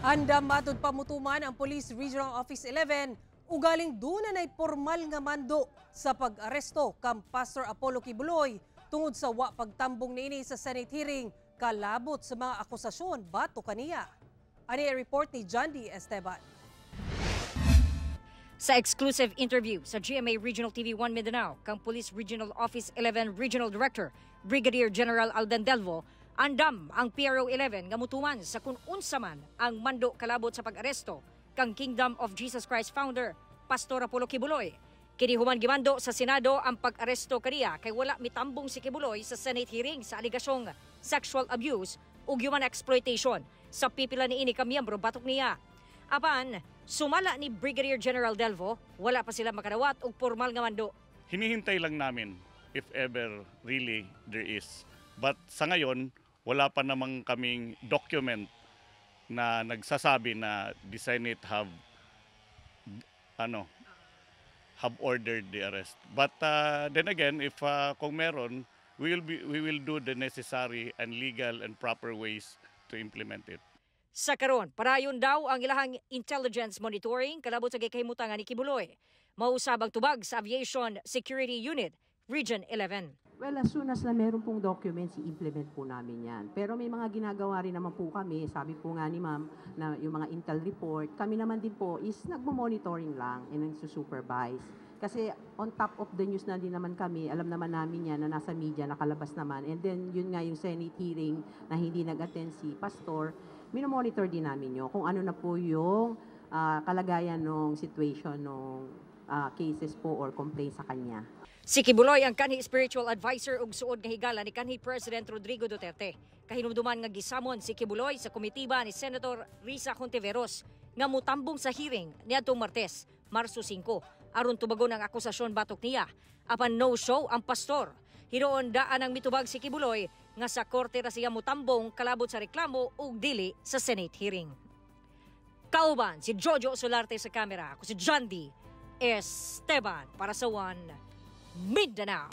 Andam matud pa mutuman ang Police Regional Office 11 ugaling duna nay formal nga mando sa pag-aresto kang Pastor Apollo Quiboloy tungod sa wa pagtambong niini sa Senate hearing kalabot sa mga akusasyon batok kaniya. Ani ang report ni John D. Esteban. Sa exclusive interview sa GMA Regional TV 1 Mindanao, kang Police Regional Office 11 Regional Director Brigadier General Alden Delvo, andam ang PRO 11 nga mutuman sa kung unsa man ang mando kalabot sa pag-aresto kang Kingdom of Jesus Christ founder Pastor Apollo Quiboloy. Kini human gimando sa Senado ang pag-aresto kaniya kay wala mitambong si Quiboloy sa Senate hearing sa aligasyong sexual abuse ug human exploitation sa pipila niini ka miyembro batok niya. Apan, sumala ni Brigadier General Delvo, wala pa sila makadawat og formal nga mando. Hinihintay lang namin if ever really there is. But sa ngayon, wala pa namang kaming document na nagsasabi na the Senate have ordered the arrest. But then again, if kung meron, we will do the necessary and legal and proper ways to implement it. Sa karon, padayon daw ang ilahang intelligence monitoring kalabot sa gikahimutangan ni Quiboloy. Mausab ang tubag sa Aviation Security Unit, Region 11. Well, as soon as na meron pong documents, i-implement po namin yan. Pero may mga ginagawa rin naman po kami, sabi po nga ni ma'am, na yung mga intel report, kami naman din po is nagmo-monitoring lang and nagsusupervise. Kasi on top of the news na din naman kami, alam naman namin yan na nasa media, nakalabas naman. And then yun nga yung Senate hearing na hindi nag-attend si Pastor, minomonitor din namin yun kung ano na po yung kalagayan ng situation ng cases po or complaint sa kanya. Si Quiboloy ang kanhi spiritual advisor ug suod nga higala ni kanhi President Rodrigo Duterte. Kahinumduman nga gisamon si Quiboloy sa komitiba ni Senator Risa Hontiveros nga mutambong sa hearing niadtong Martes, Marso 5, aron tubagon ang akusasyon batok niya. Apan no show ang pastor. Hinuon daan ang mitubag si Quiboloy nga sa korte ra siya mutambong kalabot sa reklamo ug dili sa Senate hearing. Kauban si Jojo Solarte sa kamera. Ako si John D. Esteban para sa One Mindanao.